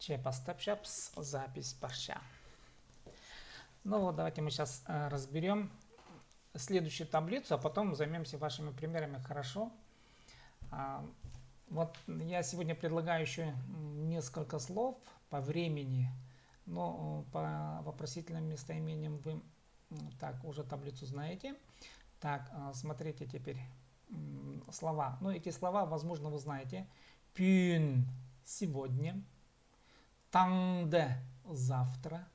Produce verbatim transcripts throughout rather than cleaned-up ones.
Че пастапчабыс, запись парча. Ну вот, давайте мы сейчас разберем следующую таблицу, а потом займемся вашими примерами, хорошо? А, вот я сегодня предлагаю еще несколько слов по времени, но по вопросительным местоимениям вы так, уже таблицу знаете. Так, смотрите теперь слова. Ну, эти слова, возможно, вы знаете. Пӱӱн — сегодня, таңда — завтра,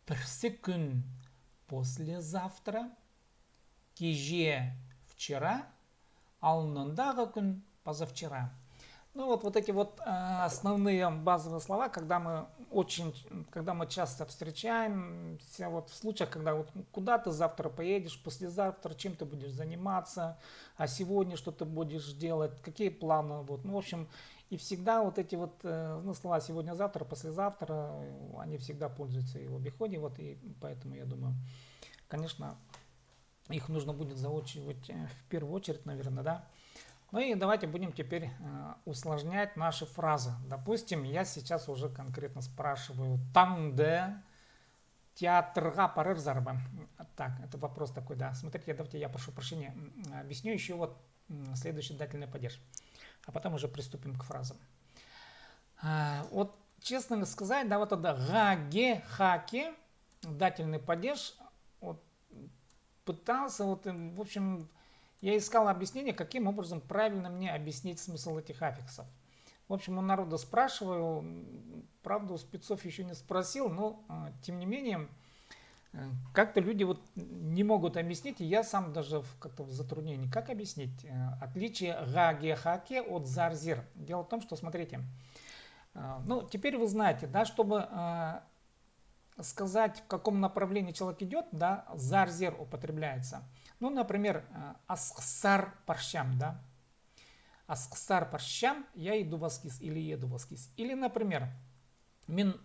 пірсі кӱн — послезавтра, киҷе — вчера, алнындағы кӱн — позавчера. Ну вот, вот эти вот основные базовые слова, когда мы очень, когда мы часто встречаемся, вот в случаях, когда вот куда ты завтра поедешь, послезавтра чем ты будешь заниматься, а сегодня что ты будешь делать, какие планы, вот, ну, в общем, и всегда вот эти вот ну, слова сегодня, завтра, послезавтра, они всегда пользуются и в обиходе, вот, и поэтому я думаю, конечно, их нужно будет заучивать в первую очередь, наверное, да. Ну и давайте будем теперь усложнять наши фразы. Допустим, я сейчас уже конкретно спрашиваю: таңда театрға парарзар ба? Так, это вопрос такой, да. Смотрите, давайте я прошу прощения. Объясню еще вот следующий дательный падеж. А потом уже приступим к фразам. Вот, честно сказать, да, вот это ға, ге, ха, ке, дательный падеж, вот, пытался, вот, в общем, я искал объяснение, каким образом правильно мне объяснить смысл этих аффиксов. В общем, у народа спрашиваю, правда, у спецов еще не спросил, но, тем не менее, как-то люди вот не могут объяснить, и я сам даже в, как-то в затруднении. Как объяснить отличие ға, ге, ха, ке от зар, зер? Дело в том, что, смотрите, ну, теперь вы знаете, да, чтобы сказать, в каком направлении человек идет, да, зар, зер употребляется. Ну, например, асхсар парчам, да. Асхсар парчам, я иду в аскиз или еду в аскиз. Или, например, мин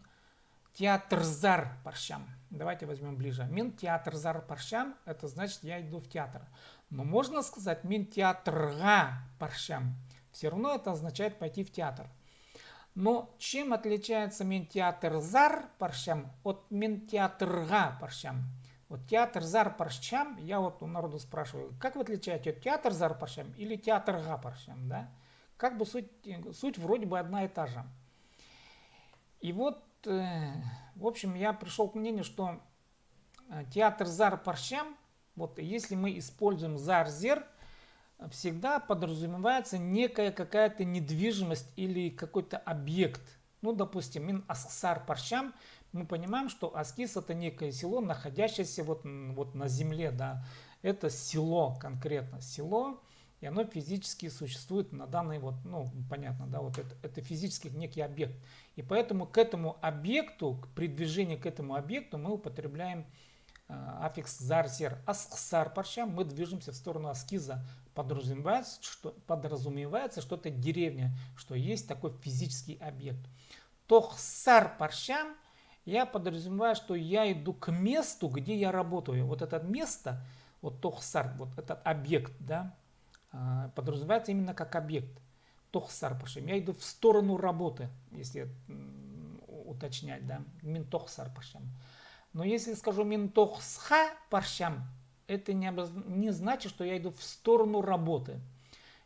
театрзар парчам. Давайте возьмем ближе. Мин театрзар парчам, это значит, я иду в театр. Но можно сказать, мин театрға парчам. Всё равно это означает пойти в театр. Но чем отличается мин театрзар парчам от мин театрға парчам? Вот театрзар парчам, я вот у народа спрашиваю, как вы отличаете театрзар парчам или театрға парчам, да? Как бы суть, суть вроде бы одна и та же. И вот, в общем, я пришёл к мнению, что театрзар парчам, вот если мы используем зар, зер, всегда подразумевается некая какая-то недвижимость или какой-то объект. Ну, допустим, мин асхсар парчам, мы понимаем, что аскиз — это некое село, находящееся вот, вот на земле, да. Это село конкретно, село, и оно физически существует на данный вот, ну, понятно, да, вот это, это физически некий объект. И поэтому к этому объекту, при движении к этому объекту мы употребляем аффикс зар, зер. Асхсар парчам, мы движемся в сторону аскиза. Подразумевается, что, подразумевается, что это деревня, что есть такой физический объект. Тохсар парчам, я подразумеваю, что я иду к месту, где я работаю. Вот это место, вот тохсар, вот этот объект, да, подразумевается именно как объект. Тохсар парчам. Я иду в сторону работы, если уточнять, да. Мин тохсар парчам. Но если скажу мин тохсха парчам, это не, обоз- не значит, что я иду в сторону работы.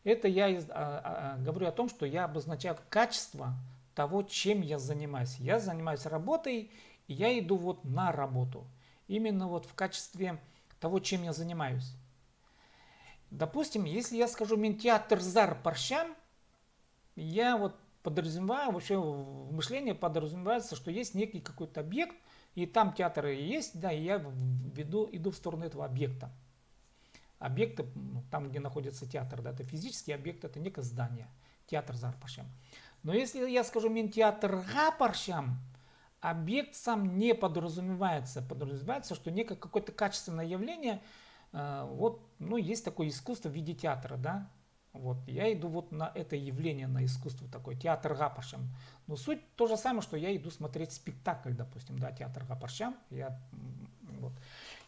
Это я из- а- а- а- говорю о том, что я обозначаю качество того, чем я занимаюсь. Я занимаюсь работой, и я иду вот на работу. Именно вот в качестве того, чем я занимаюсь. Допустим, если я скажу мин театрзар парчам, я вот подразумеваю, вообще в мышлении подразумевается, что есть некий какой-то объект, и там театр и есть, да, и я веду, иду в сторону этого объекта. Объекты, ну, там, где находится театр, да, это физический объект, это некое здание, театрзар парчам. Но если я скажу мин театрға парчам, объект сам не подразумевается. Подразумевается, что некое какое-то качественное явление, вот, ну, есть такое искусство в виде театра, да. Вот, я иду вот на это явление, на искусство такое, театрға парчам. Но суть то же самое, что я иду смотреть спектакль, допустим, да, театрға парчам, я, вот.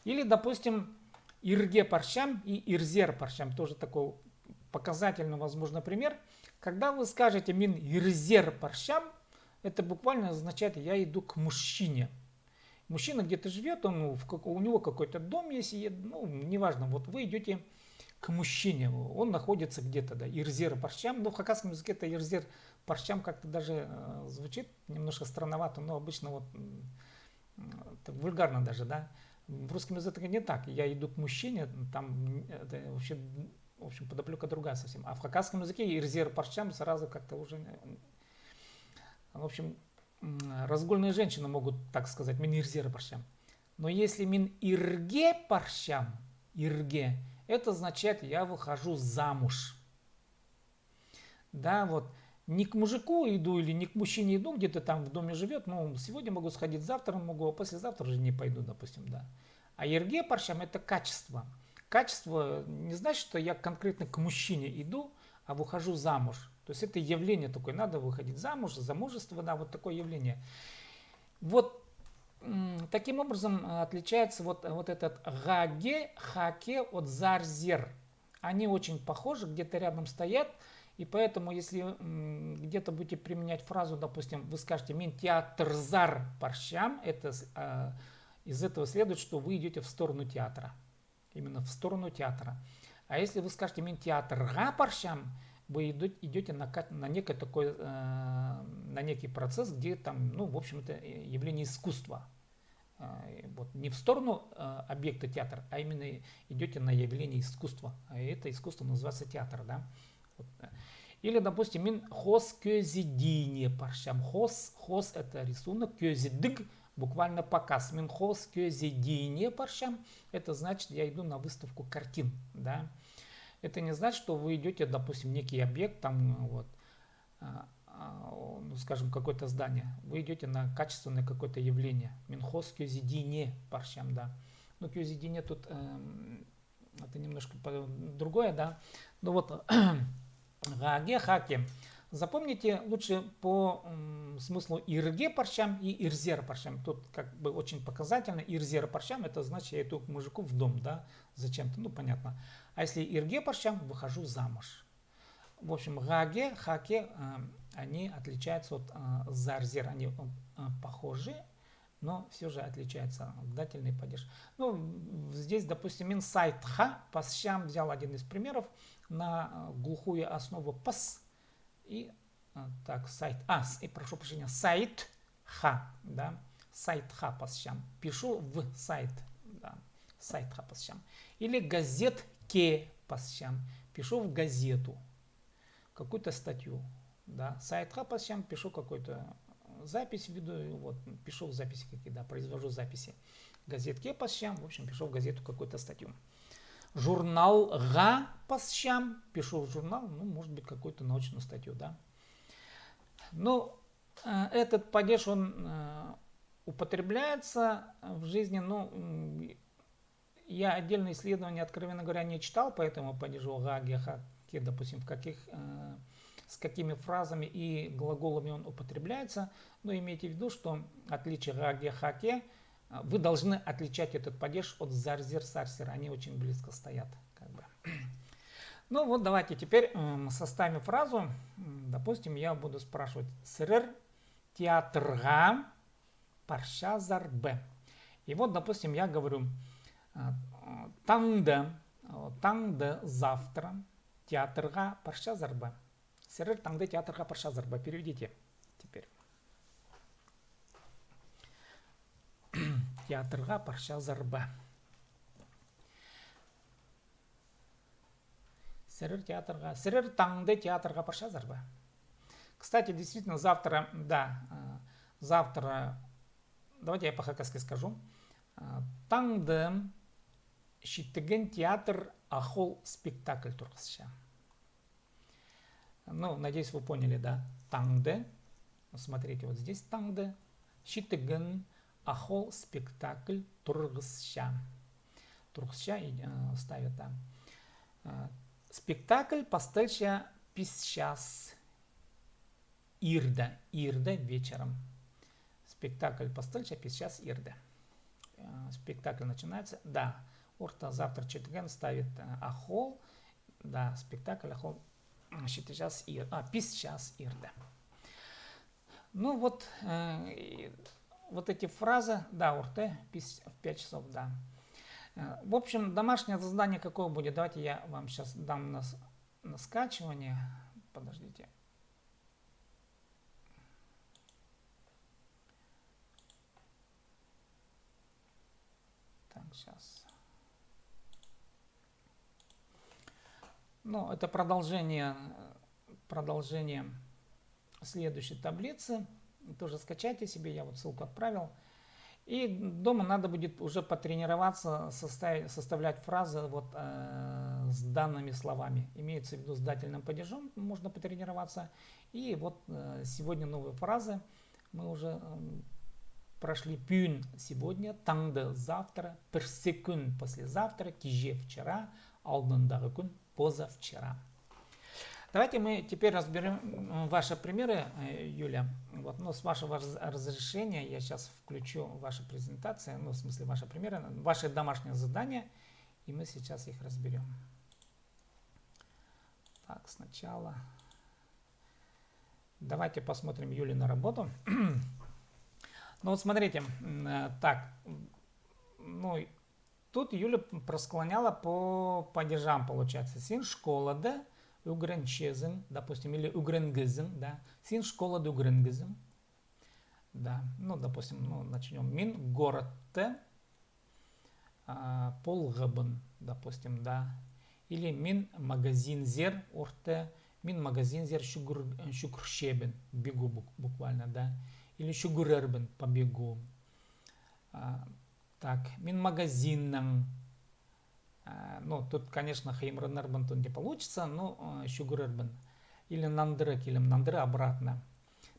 Или, допустим, ирге парчам и ирзер парчам, тоже такой показательный, возможно, пример. Когда вы скажете мин ирзер парчам, Это буквально означает: «Я иду к мужчине». Мужчина где-то живет, он в как-, у него какой-то дом есть, и, ну, неважно, вот вы идете к мужчине, он находится где-то, да, ирзер парчам, но в хакасском языке это ирзер парчам как-то даже э, звучит немножко странновато, но обычно вот м, м, это вульгарно даже, да. В русском языке не так, «я иду к мужчине», там м, это вообще, в общем, подоплёка другая совсем. А в хакасском языке ирзер парчам сразу как-то уже, м, в общем, м, разгульные женщины могут так сказать: «Мин ирзер парчам». Но если мин ирге парчам, ирге, это означает: «Я выхожу замуж». Да, вот. Не к мужику иду или не к мужчине иду, где-то там в доме живёт, ну, сегодня могу сходить, завтра могу, а послезавтра уже не пойду, допустим, да. А ирге парчам — это качество. Качество не значит, что я конкретно к мужчине иду, а выхожу замуж. То есть это явление такое, надо выходить замуж, замужество, да, вот такое явление. Вот м, таким образом э, отличается вот, вот этот гаге, хаке от зарзер. Они очень похожи, где-то рядом стоят, и поэтому, если м, где-то будете применять фразу, допустим, вы скажете: «Мин театрзар парчам», это с- а, из этого следует, что вы идёте в сторону театра. Именно в сторону театра. А если вы скажете: «Мин театрға парчам», вы идёте на, ка- на некий такой, э, на некий процесс, где там, ну, в общем, это э, явление искусства. Э, Вот, не в сторону э, объекта театра, а именно идёте на явление искусства. А это искусство называется театр, да? Вот. Или, допустим, мин хоос кӧзідиине парчам. Хоос, хоос — это рисунок, кӧзідіг — буквально показ. Мин хоос кӧзідиине парчам, это значит, я иду на выставку картин, да. Это не значит, что вы идёте, допустим, в некий объект, там, вот, а, а, ну, скажем, какое-то здание. Вы идёте на качественное какое-то явление. Мин хоос кӧзідиине парчам, да. Ну, кӧзідиине тут эм, это немножко по- другое, да. Ну вот, гаге, хаке. Запомните лучше по м, смыслу: ирге парчам и ирзер парчам. Тут как бы очень показательно. Ирзер парчам — это значит, я иду к мужику в дом, да, зачем-то, ну, понятно. А если ирге парчам — выхожу замуж. В общем, гаге, хаке, э, они отличаются от э, зарзер. Они э, похожи, но всё же отличаются. Дательный падеж. Ну, в- здесь, допустим, мин сайтха пасчам, взял один из примеров, на э, глухую основу пас и э, так, сайт. А, с- и прошу прощения, сайтха, да. Сайтха пасчам. Пишу в сайт, да. Сайтха пасчам. Или газетке пасчам. Пишу в газету какую-то статью, да. Сайтха пасчам, пишу какую-то запись, веду, вот, пишу в записи какие, да, произвожу записи. Газетке пасчам, в общем, пишу в газету какую-то статью. Журналға пасчам, пишу в журнал, ну, может быть, какую-то научную статью, да. Ну, э, этот падеж, он э, употребляется в жизни, ну, м, я отдельное исследование, откровенно говоря, не читал по этому падежу гаге, хаке, допустим, в каких, э, с какими фразами и глаголами он употребляется, но имейте в виду, что отличие гаге, хаке, э, вы должны отличать этот падеж от зарзер, сарзер, они очень близко стоят, как бы. Ну вот, давайте теперь м, составим фразу. М, Допустим, я буду спрашивать: «Сірер театрға парчазар ба?» И вот, допустим, я говорю, а, а, таңда, а, таңда, завтра, театрға парчазар ба? Сірер таңда театрға парчазар ба? Переведите теперь. Театрға парчазар ба? Сірер театрға, сірер таңда театрға парчазар ба? Кстати, действительно, завтра, да, э, завтра, давайте я по-хакасски скажу. Э, Таңда Читіген театр «Ахол» спектакль турғысча. Ну, надеюсь, вы поняли, да? Таңда. Смотрите, вот здесь таңда. Читіген «Ахол» спектакль турғысча. Турғысча и э, ставят, да. Э, Спектакль пасталча пис час иирде, иирде, вечером. Спектакль пасталча пис час иирде. Э, Спектакль начинается, да. Орта, завтра Читіген ставит э, «Ахол». Да, спектакль «Ахол» м, читі час иир, а, пис час иирде. Ну вот, э, и вот эти фразы, да, орта, пис-, в пять часов, да. Э, в общем, домашнее задание какое будет? Давайте я вам сейчас дам на, с- на скачивание. Подождите. Так, сейчас. Ну, это продолжение, э, продолжение следующей таблицы. Тоже скачайте себе, я вот ссылку отправил. И дома надо будет уже потренироваться составить, составлять фразы вот, э, с данными словами. Имеется в виду с дательным падежом можно потренироваться. И вот, э, сегодня новые фразы. Мы уже, м, прошли пӱӱн, сегодня, таңда, завтра, пірсі кӱн, послезавтра, киҷе, вчера, алдындағы кӱн, позавчера. Давайте мы теперь разберём, м, ваши примеры, э, Юля. Вот, ну, с вашего раз- разрешения я сейчас включу ваши презентации, ну, в смысле, ваши примеры, ваши домашние задания, и мы сейчас их разберём. Так, сначала. Давайте посмотрим Юлину работу. Ну вот смотрите, м, э, так, ну, тут Юля п- просклоняла по падежам, получается. Син школада ӱгренчезің, допустим, или ӱгренгезің, да. Син школада ӱгренгезің. Да, ну, допустим, ну, начнём. Мин городта, а, полғабын, допустим, да. Или мин магазинзер орта, мин магазинзер чӱгӱр-, чӱгӱрчебін, бегу бук- буквально, да. Или чӱгӱрербін, побегу. А, так, мин магазиннаң, а, ну, тут, конечно, хыйымранарбын, тут не получится, но, а, чӱгӱрербін. Или нандыра килем, нандыра обратно.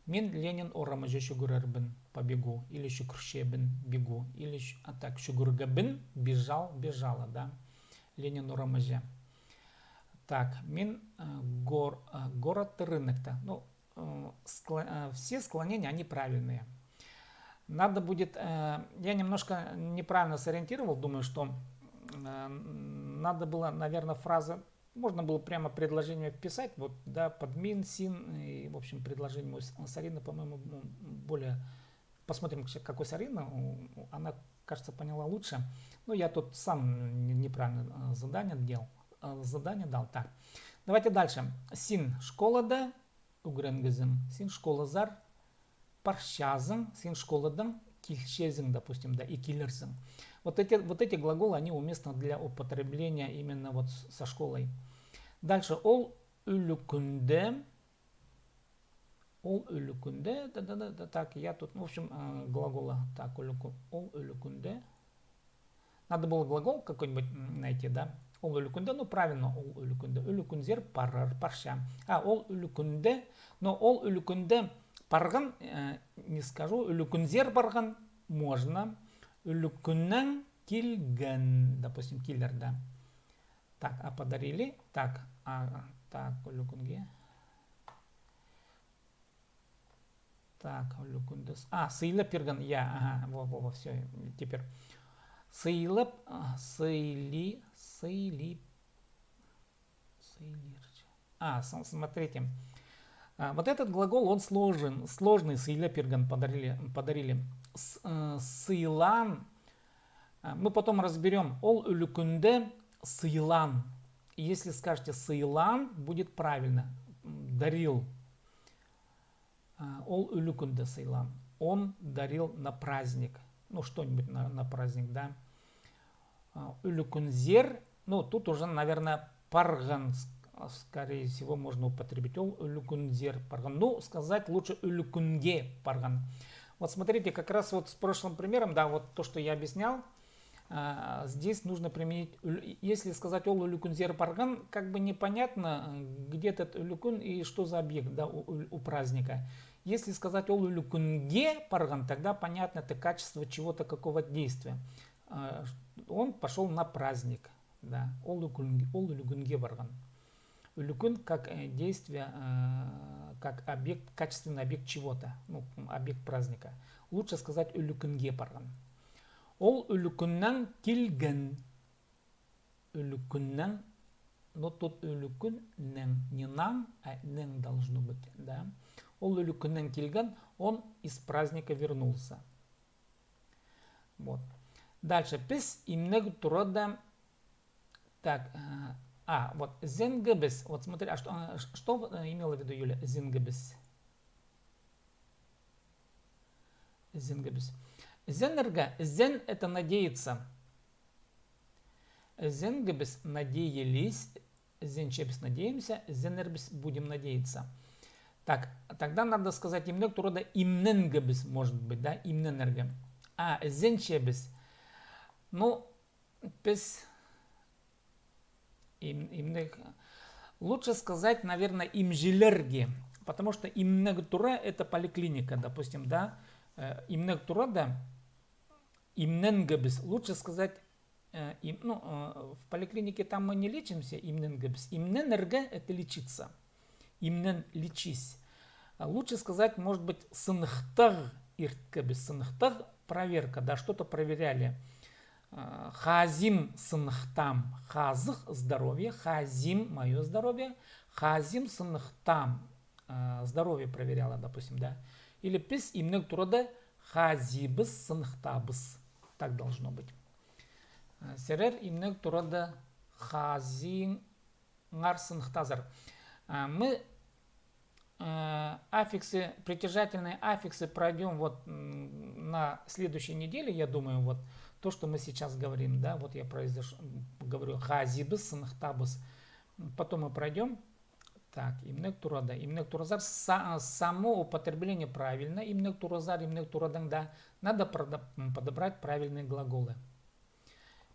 Мин Ленин орамыҷа чӱгӱрербін, побегу, или чӱгӱрчебін, бегу, или чӱ- а так, чӱгӱргебін, бежал, бежала, да. Ленин орамыҷа. Так, мин, э, гор- э, город рынокта. Ну, э, скло- э, все склонения, они правильные. Надо будет, э, я немножко неправильно сориентировал, думаю, что, э, надо было, наверное, фраза Можно было прямо предложение вписать, вот, да, под мин, син, и, в общем, предложение у С- Сарины, по-моему, м, более... Посмотрим, к- какой Сарина, у- у- она, кажется, поняла лучше. Но я тут сам не- неправильно э, задание делал, э, задание дал. Так, давайте дальше. Син школада ӱгренгезің, син школазар парчазың, син школадаң килчезің, допустим, да, и килерзің. Вот эти, вот эти глаголы, они уместны для употребления именно вот с- со школой. Дальше. Ол ӱлӱкӱнде, ол ӱлӱкӱнде, да, да, да, да, так, я тут, ну, в общем, э, глаголы, так, ӱлӱкӱ- ол ӱлӱкӱнде. Надо было глагол какой-нибудь м, найти, да? Ол ӱлӱкӱнде, ну, правильно, ол ӱлӱкӱнде. Ӱлӱкӱнзер парар, парча. А, ол ӱлӱкӱнде, но ол ӱлӱкӱнде парған, э, не скажу, ӱлӱкӱнзер парған, можно. Ӱлӱкӱннең килген, допустим, килер, да. Так, а подарили, так, а, так, ӱлӱкӱнге. Так, ӱлӱкӱнде с- а, сыйлап пирген, я, ага, во, во, во, всё, теперь. Сыйлап, а, сыйли, сыйли, сыйлирча. А, с- смотрите. А, вот этот глагол, он сложен, сложный, сыйлап пирген, подарили, подарили. С- э, сыйлаан. А, мы потом разберём. Ол ӱлӱкӱнде сыйлаан. Если скажете сыйлаан, будет правильно. М, дарил. А, ол ӱлӱкӱнде сыйлаан. Он дарил на праздник. Ну, что-нибудь на, на праздник, да. А, ӱлӱкӱнзер. Ну, тут уже, наверное, парған, с- скорее всего, можно употребить. Ол ӱлӱкӱнзер парған. Ну, сказать лучше ӱлӱкӱнге парған. Вот смотрите, как раз вот с прошлым примером, да, вот то, что я объяснял, а, здесь нужно применить, ӱл- если сказать ол ӱлӱкӱнзер парған, как бы непонятно, э, где этот ӱлӱкӱн и что за объект, да, у, у- у праздника. Если сказать ол ӱлӱкӱнге парған, тогда понятно, это качество чего-то, какого действия. А, ш- он пошёл на праздник, да, ол ӱлӱкӱн- ол ӱлӱкӱнге парған. Ӱлӱкӱн как, э, действие, э, как объект, качественный объект чего-то, ну, м, объект праздника. Лучше сказать ӱлӱкӱнге парған. Ол ӱлӱкӱннең килген. Ӱлӱкӱннең, но тут ӱлӱкӱннең, не наң, а нең должно быть, да. Ол ӱлӱкӱннең килген, он из праздника вернулся. Вот. Дальше. Піс имнег турада. Так, э, а, вот, ізенгебіс. Вот смотри, а что, а, ш- что, э, имела в виду Юля? Ізенгебіс. Ізенгебіс. Ізенерге, ізен — это надеяться. Ізенгебіс — надеялись, ізенчебіс — надеемся, ізенербіс — будем надеяться. Так, тогда надо сказать имнег турада имненгебіс, может быть, да, имненерге. А, ізенчебіс. Ну, піс им-, имнег, лучше сказать, наверное, имҷілерге, потому что имнег тура — это поликлиника, допустим, да, э, имнег турада имненгебіс, лучше сказать, э, им-, ну, э, в поликлинике там мы не лечимся, имненгебіс. Имненерге — это лечиться. Имнен — лечись. А лучше сказать, может быть, сыныхтағ ирткебіс, сыныхтағ — проверка, да, что-то проверяли. Э, хазим сыныхтаам, хазых — здоровье, хазим — моё здоровье, хазим сыныхтаам, э, здоровье проверяла, допустим, да. Или піс имнег турада хазибіс, сыныхтаабыс. Так должно быть. Э, сірер имнег турада хазиңар сыныхтазар. Э, мы, э, аффиксы, притяжательные аффиксы пройдём вот, м, на следующей неделе, я думаю, вот то, что мы сейчас говорим, да, вот я произош-, м, говорю, хазибіс, сыныхтаабыс. М, потом мы пройдём. Так, имнег турада. Имнег туразар са-, само употребление правильно. Имнег туразар, имнег турадаң, да. Надо прода-, м, подобрать правильные глаголы.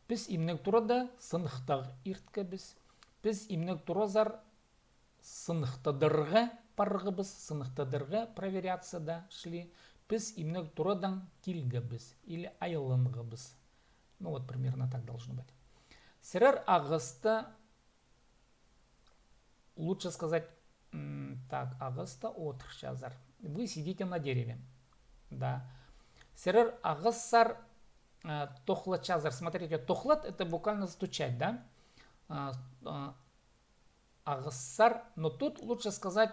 Піс имнег турада сыныхтағ ирткебіс. Піс имнег туразар сыныхтадарға парғабыс, сыныхтадарға — проверяться, да, шли. Піс имнег турадаң килгебіс или айланғабыс. Ну вот, примерно так должно быть. Сірер ағаста, лучше сказать, м, так, ағаста одырчазар. Вы сидите на дереве. Да. Сірер ағассар, э, тохлатчазар. Смотрите, тохлат — это буквально стучать, да? А, а, ағассар, но тут лучше сказать,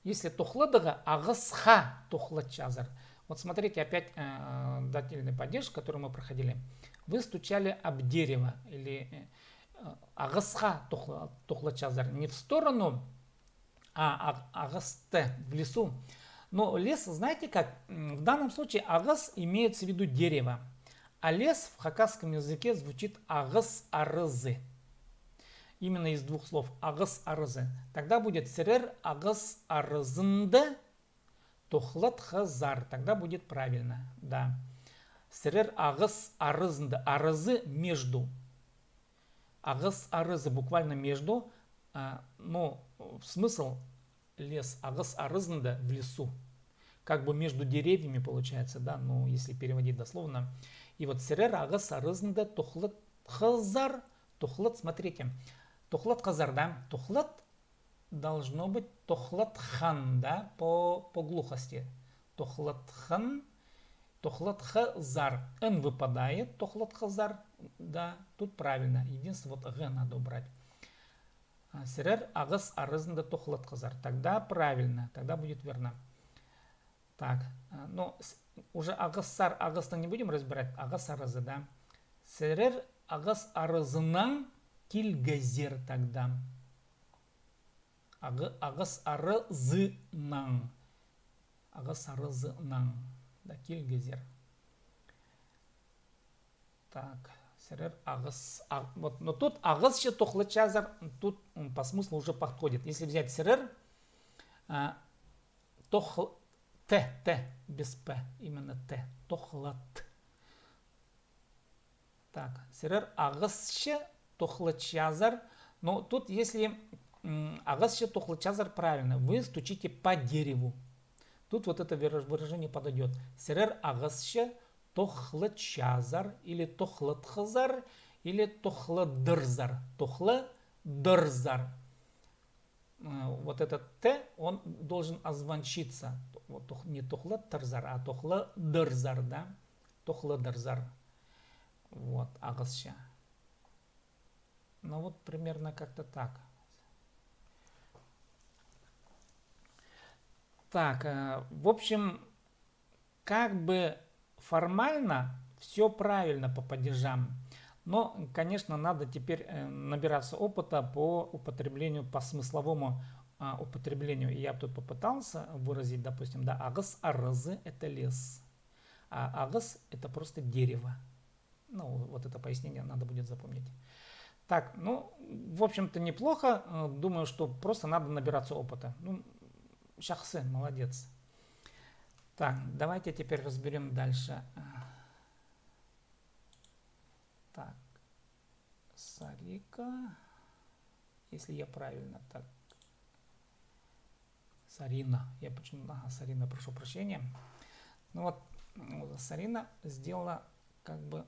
если тохладығ, ағасха тохлатчазар. Вот смотрите, опять, э, дательный падеж, который мы проходили. Вы стучали об дерево или, э, э, ағасха тохла-, тохлатчазар. Не в сторону, а, а, ағасты, в лесу. Но лес, знаете как, м, в данном случае ағас имеется в виду дерево. А лес в хакасском языке звучит ағас аразы. Именно из двух слов — ағас аразы. Тогда будет сірер ағас аразында тохлатхазар. Тогда будет правильно, да. Сірер ағас аразында, аразы — между. Ағас аразы буквально между, а, но смысл — лес, ағас аразында, в лесу. Как бы между деревьями получается, да, ну, если переводить дословно. И вот сірер ағас аразында тохлатхазар, тохлат, смотрите, тохлатхазар, да, тохлат должно быть тохлатхан, да, по, по глухости. Тохлатхан, тохлатхазар. Н выпадает, тохлатхазар, да, тут правильно. Единственное, вот г надо убрать. А, сірер ағас аразында тохлатхазар. Тогда правильно, тогда будет верно. Так, а, ну, с-, уже ағассар, ағасты не будем разбирать, ағас аразы, да. Сірер ағас аразынаң килгезер тогда. Ағы-, ағас аразынаң. Ағас аразынаң. Да, килгезер. Так, сірер ағас, а, вот, но тут ағасча тохлатчазар, тут, м, по смыслу уже подходит. Если взять сірер, а, тох-, т, т, без п, именно т, тохлат. Так, сірер ағасча тохлатчазар, но тут, если, м, ағасча тохлатчазар, правильно, вы стучите по дереву. Тут вот это выраж-, выражение подойдёт. Сірер ағасча тохлатчазар или тохлатхазар, или тохладырзар. Тохладырзар. Э, вот этот т, он должен озвончиться. Вот тох-, не тохладырзар, а тохладырзар, да? Тохладырзар. Вот, ағасча. Ну вот примерно как-то так. Так, э, в общем, как бы формально все правильно по падежам. Но, конечно, надо теперь э, набираться опыта по употреблению, по смысловому а, употреблению. И я бы тут попытался выразить, допустим, да, ағас аразы — это лес, а ағас — это просто дерево. Ну, вот это пояснение надо будет запомнить. Так, ну, в общем-то, неплохо. Э, Думаю, что просто надо набираться опыта. Ну, чахсы, молодец. Так, давайте теперь разберем дальше. Так, Сарика, если я правильно так. Сарина, я почему, ага, Сарина, прошу прощения. Ну вот, м, Сарина сделала как бы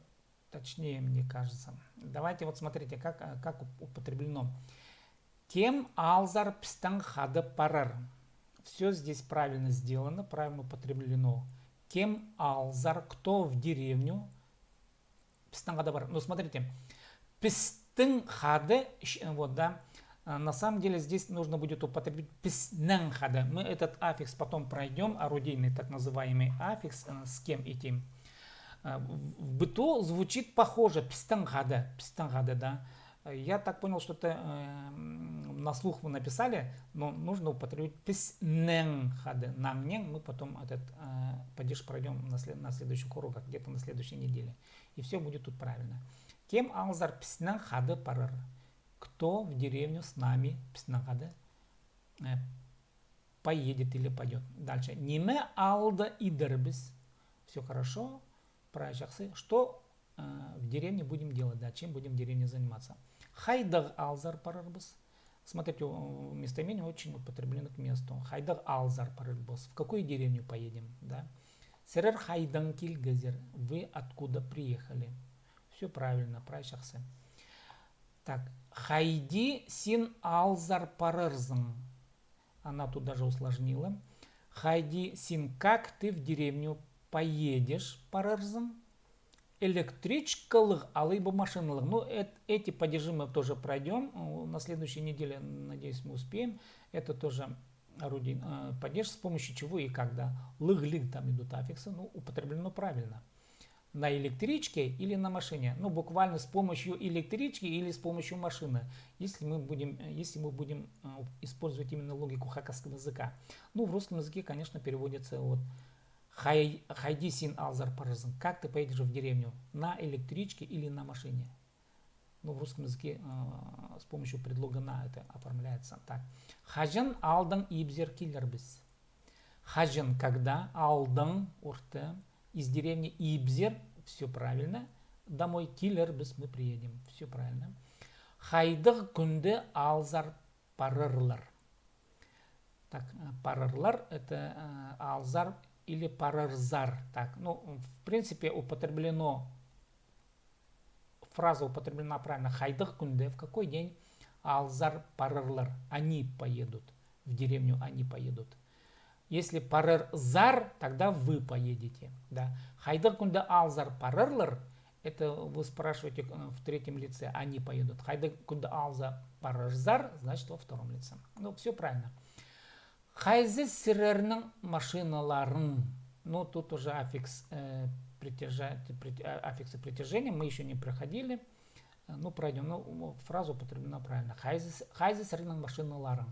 точнее, мне кажется. Давайте вот смотрите, как, э, как уп- употреблено. Кем алзар пістің хада парар? Все здесь правильно сделано, правильно употреблено. Кем алзар, кто в деревню, пістің хада парар. Ну, смотрите, пістің хада, щ- вот, да, а, на самом деле здесь нужно будет употребить піснің хада. Мы этот аффикс потом пройдем, орудийный так называемый аффикс, э, с кем идти. Э, В в быту звучит похоже, пістің хада, пістің хада, да. Э, Я так понял, что это э, м, на слух вы написали, но нужно употребить піснің хада. Наңнең мы потом этот э, падеж пройдем на, след- на следующих уроках, где-то на следующей неделе. И все будет тут правильно. Кем алзар піснің хада парар? Кто в деревню с нами, піснің хада, э, поедет или пойдет? Дальше. Ниме алда идербіс? Все хорошо. Прай чахсы. Что э, в деревне будем делать? Да, чем будем в деревне заниматься? Хайдағ алзар парарбыс? Смотрите, у- местоимение очень употреблено к месту. Хайдағ алзар парарбыс? В какую деревню поедем? Да? Сірер хайдаң килгезер? Вы откуда приехали? Все правильно, прай чахсы. Так, хайди син алзар парарзың? Она тут даже усложнила. Хайди син, как ты в деревню поедешь, парарзың? Электричкалығ алай ба машиналығ? Ну, эт- эти падежи мы тоже пройдем. Э, На следующей неделе, надеюсь, мы успеем. Это тоже орудие, э, падеж, с помощью чего и когда. Лығ, лиг, там идут аффиксы. Ну, употреблено правильно. На электричке или на машине? Ну, буквально с помощью электрички или с помощью машины. Если мы будем, э, если мы будем э, использовать именно логику хакасского языка. Ну, в русском языке, конечно, переводится вот хай, хайди син алзар парарзың. Как ты поедешь в деревню? На электричке или на машине? Ну, в русском языке э, с помощью предлога на это оформляется. Так. Хаҷан алдаң ибзер килербіс? Хаҷан, когда, алдаң, орта, из деревни, ибзер, все правильно, домой, килербіс, мы приедем, все правильно. Хайдағ кӱнде алзар парарлар? Так, э, парарлар, это э, алзар или парарзар. Так, ну, в принципе, употреблено, фраза употреблена правильно. Хайдағ кӱнде, в какой день алзар парарлар? Они поедут. В деревню они поедут. Если парарзар, тогда вы поедете. Да. Хайдағ кӱнде алзар парарлар, это вы спрашиваете э, в третьем лице, они поедут. Хайдағ кӱнде алзар парарзар, значит, во втором лице. Ну, все правильно. Хайзы сірернің машиналарың? Ну, тут уже аффикс, э, притяжа- прит- а, аффиксы притяжения мы еще не проходили. Э, Ну, пройдем. Ну, фраза употреблена правильно. Хайзы, хайзы сірернің машиналарың?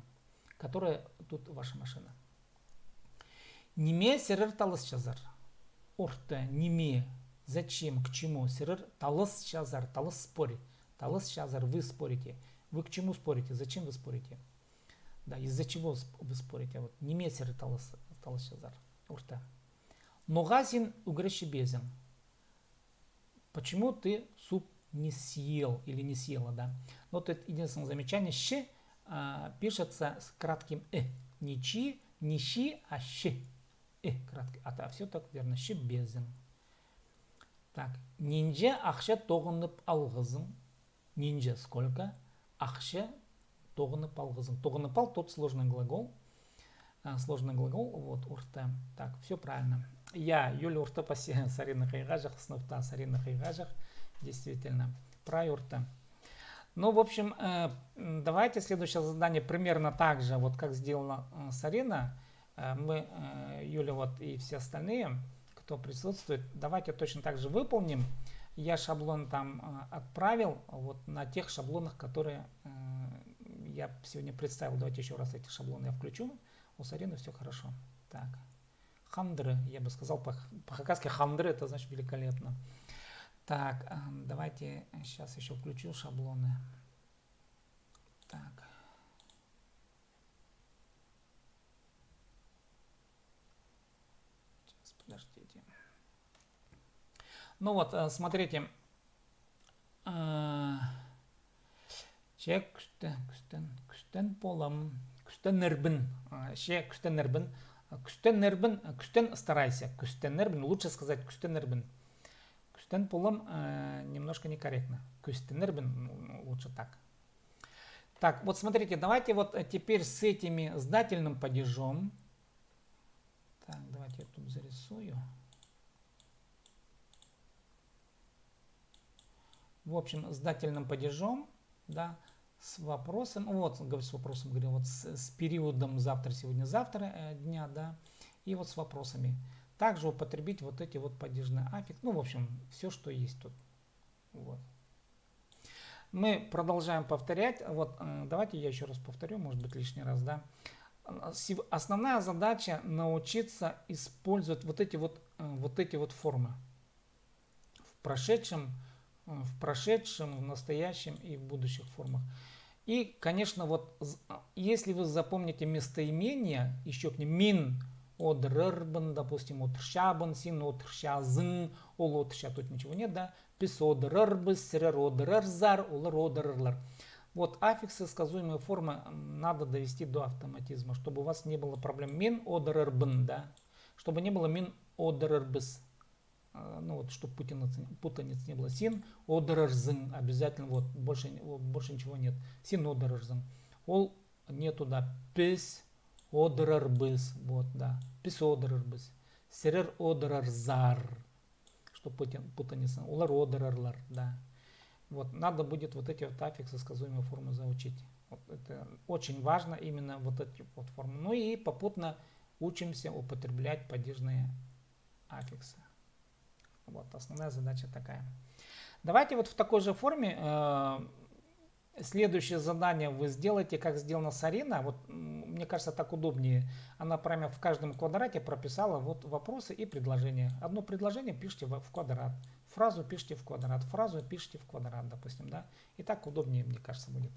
Которая тут ваша машина? Ниме сірер таласчазар? Орта, ниме, зачем, к чему? Сірер таласчазар, талас, спорить. Таласчазар, вы спорите. Вы к чему спорите? Зачем вы спорите? Да, из-за чего сп- вы спорите? Вот, ниме сірер талас, таласчазар? Орта. Ноға син ӱгренчебезің? Почему ты суп не съел или не съела, да? Но тут единственное замечание, щ а, пишется с кратким э. Не чи, не щи, а щ. Э, краткий. А так все так верно. Щебезің. Так, нинҷе ахча тоғынып алғазың? Нинҷе, сколько, ахча тоғынып алғазың? Тоғынып ал, тут сложный глагол. А, сложный глагол, вот, орта. Так, все правильно. Я, Юля орта пасча, Сарина хайғаҷах, сынапта Сарина хайғаҷах. Действительно, прай орта. Ну, в общем, э, м, давайте следующее задание примерно так же, вот как сделала э, Сарина. э, мы, э, Юля, вот и все остальные, кто присутствует, давайте точно так же выполним. Я шаблон там, э, отправил, вот на тех шаблонах, которые, э, я сегодня представил. Давайте ещё раз эти шаблоны я включу. У Сарины всё хорошо. Так. Хандыры, я бы сказал, по-, по-хакасски хандыры, это значит великолепно. Так, а, давайте сейчас ещё включу шаблоны. Так. Сейчас, подождите. Ну вот, э, смотрите. Э, че кӱстен, кӱстен, кӱстен полам, кӱстенербін. А, че кӱстенербін. А, кӱстенербін, а, кӱстен старайся. Кӱстенербін, лучше сказать кӱстенербін. Кӱстен полам, э, немножко некорректно. Кӱстенербін, ну, ну, лучше так. Так, вот смотрите, давайте вот, э, теперь с этими, с дательным падежом. Так, давайте я тут зарисую. В общем, с дательным падежом, да, с вопросом, вот, говорю, с вопросом, говорю, вот с, с периодом завтра, сегодня, завтра, э, дня, да, и вот с вопросами. Также употребить вот эти вот падежные аффиксы, ну, в общем, всё, что есть тут. Вот. Мы продолжаем повторять. Вот, э, давайте я ещё раз повторю, может быть, лишний раз, да. Э, сев-, основная задача научиться использовать вот эти вот, э, вот эти вот формы в прошедшем, э, в прошедшем, в настоящем и в будущих формах. И, конечно, вот з-, а, если вы запомните местоимение, ещё к ним мин одырарбын, допустим, одырчабын, син одырчазың, ол одырча, тут ничего нет, да? Піс одырарбыс, сірер одырарзар, олар одырарлар. Вот аффиксы сказуемой формы, м, надо довести до автоматизма, чтобы у вас не было проблем. Мин одырарбын, да? Чтобы не было мин одырарбыс. А, ну вот, чтобы путаницы, путаницы не было. Син одырарзың обязательно, вот, больше, н-, вот, больше ничего нет. Син одырарзың. Ол не туда. Піс одырарбыс, вот, да. Піс одырарбыс. Сірер одырарзар. Чтоб путан-, путаница. Олар одырарлар, да. Вот, надо будет вот эти вот аффиксы сказуемой формы заучить. Вот это очень важно, именно вот эти вот формы. Ну и попутно учимся употреблять падежные аффиксы. Вот, основная задача такая. Давайте вот в такой же форме, э, следующее задание вы сделаете, как сделано Сарина. Вот, м, мне кажется, так удобнее. Она прямо в каждом квадрате прописала вот вопросы и предложения. Одно предложение пишите в, в квадрат, фразу пишите в квадрат, фразу пишите в квадрат, допустим, да. И так удобнее, мне кажется, будет.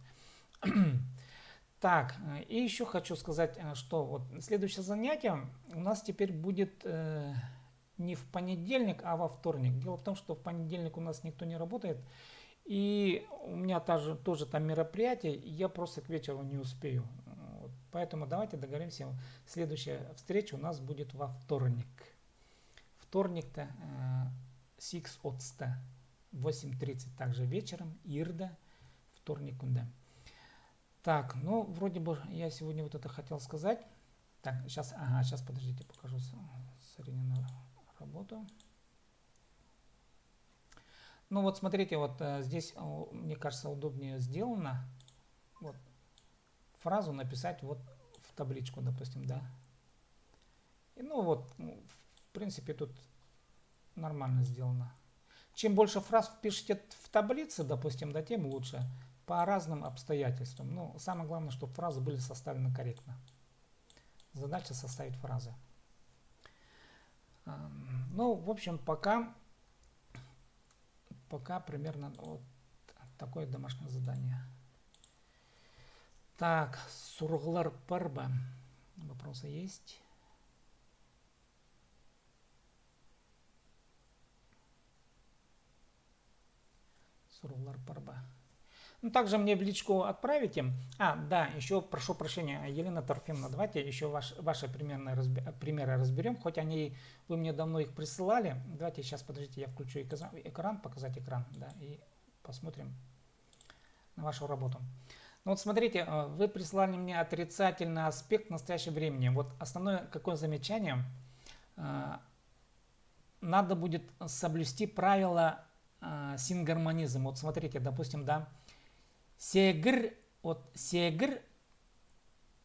Так, э, и ещё хочу сказать, э, что вот следующее занятие у нас теперь будет, э, не в понедельник, а во вторник. Дело в том, что в понедельник у нас никто не работает, и у меня тоже, тоже там мероприятие, и я просто к вечеру не успею. Вот. Поэтому давайте договоримся, следующая встреча у нас будет во вторник. Вторник-то, э, сигіс отыста, восемь тридцать также вечером, иирде, вторник кӱнде. Так, ну, вроде бы я сегодня вот это хотел сказать. Так, сейчас, ага, сейчас, подождите, покажу с-, Саринину работу. Ну вот смотрите, вот, э, здесь, о, мне кажется, удобнее сделано. Вот. Фразу написать вот в табличку, допустим, да. И, ну вот, ну, в принципе, тут нормально сделано. Чем больше фраз впишете в таблицы, допустим, да, тем лучше. По разным обстоятельствам. Ну, самое главное, чтобы фразы были составлены корректно. Задача составить фразы. Ам, ну, в общем, пока, пока примерно вот такое домашнее задание. Так, сурығлар пар ба? Вопросы есть? Сурығлар пар ба? Ну, также мне в личку отправите. А, да, ещё прошу прощения, Елена Трофимовна, давайте ещё ваш, ваши примерные разбе-, примеры разберём, хоть они, вы мне давно их присылали. Давайте сейчас, подождите, я включу экран, экран, показать экран, да, и посмотрим на вашу работу. Ну вот смотрите, э, вы прислали мне отрицательный аспект в настоящем времени. Вот основное какое замечание, э, надо будет соблюсти правило, э, сингармонизм. Вот смотрите, допустим, да, сегір, вот сегір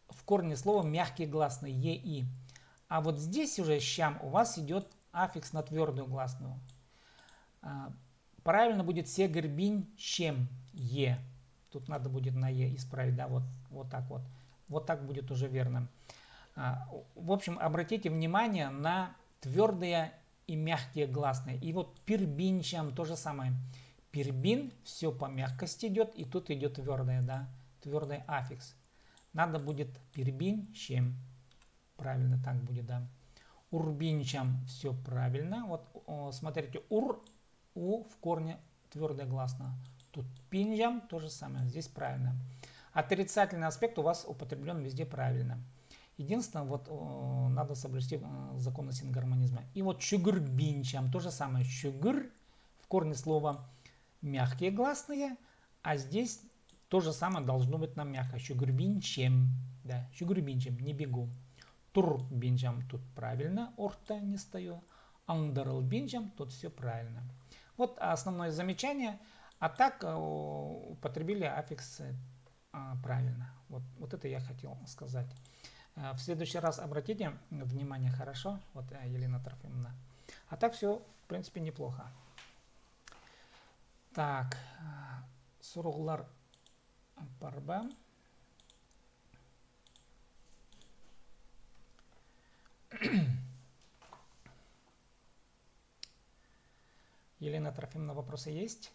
в корне слова мягкий гласный, е и. А вот здесь уже щам у вас идёт аффикс на твёрдую гласную. А, правильно будет сегірбинчем, е. Тут надо будет на е исправить, да, вот, вот так вот. Вот так будет уже верно. А, в общем, обратите внимание на твёрдые и мягкие гласные. И вот пирбинчам то же самое. Пирбин, всё по мягкости идёт, и тут идёт твёрдое, да, твёрдый аффикс. Надо будет пирбинчем. Правильно так будет, да. Урбинчам, всё правильно. Вот, о, смотрите, ур, у в корне твёрдая гласная. Тутпинчам, то же самое. Здесь правильно. Отрицательный аспект у вас употреблён везде правильно. Единственное, вот, о, надо соблюсти, э, законы сингармонизма. И вот чӱгӱрбинчам, то же самое. Чӱгӱр в корне слова мягкие гласные, а здесь то же самое должно быть на мягкое. Чӱгӱрбинчем, да, чӱгӱрбинчем, не бегу. Турбинчам, тут правильно, орта не стою. Аңдарылбинчам, тут всё правильно. Вот основное замечание. А так, э, употребили аффикс, э, а, правильно. Вот, вот это я хотел сказать. Э, в следующий раз обратите внимание, хорошо? Вот, э, Елена Трофимовна. А так всё, в принципе, неплохо. Так, э, сурығлар пар ба? Елена Трофимовна, вопросы есть?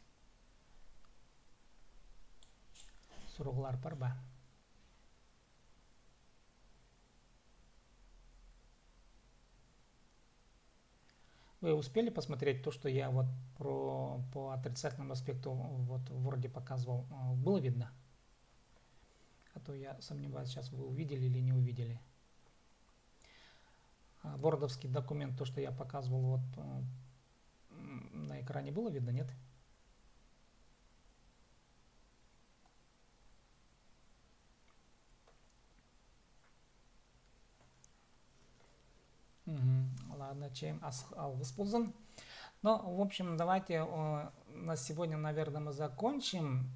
Сурығлар пар ба? Вы успели посмотреть то, что я вот про, по отрицательному аспекту вот вроде показывал? А, было видно? А то я сомневаюсь, сейчас вы увидели или не увидели. А, вордовский документ, то, что я показывал, вот, э, м, на экране было видно, нет? Мгм. Ладно, чем ас-, алғыс ползын. Ну, в общем, давайте, о, на сегодня, наверное, мы закончим.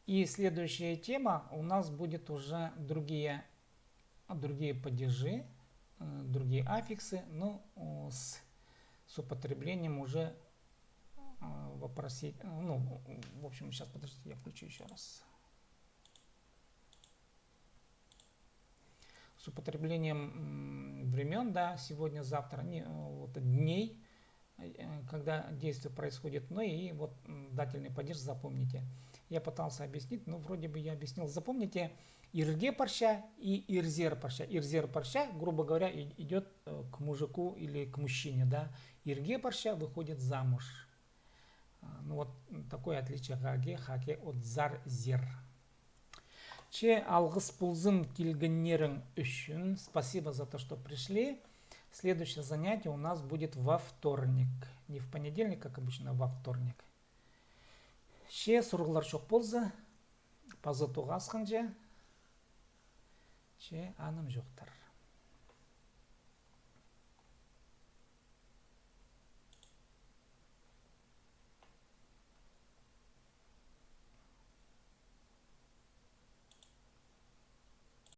И следующая тема у нас будет уже другие, другие падежи, э, другие аффиксы, ну, о, с, с употреблением уже, э, вопроси-, ну, в общем, сейчас, подождите, я включу ещё раз. С употреблением, м, времён, да, сегодня, завтра, не, э, вот, дней, э, когда действие происходит, ну и вот, м, дательный падеж запомните. Я пытался объяснить, но вроде бы я объяснил. Запомните, ирге парча и ирзер парча. Ирзер парча, грубо говоря, и-, идёт, э, к мужику или к мужчине, да. Ирге парча, выходит замуж. А, ну вот, м, такое отличие хаке, хаке от зар, зер. Че алғыс ползын килгеннерің ӱчӱн. Спасибо за то, что пришли. Следующее занятие у нас будет во вторник. Не в понедельник, как обычно, во вторник. Че сурығлар чох полза, паза тоғасханҷа. Че анымҷохтар.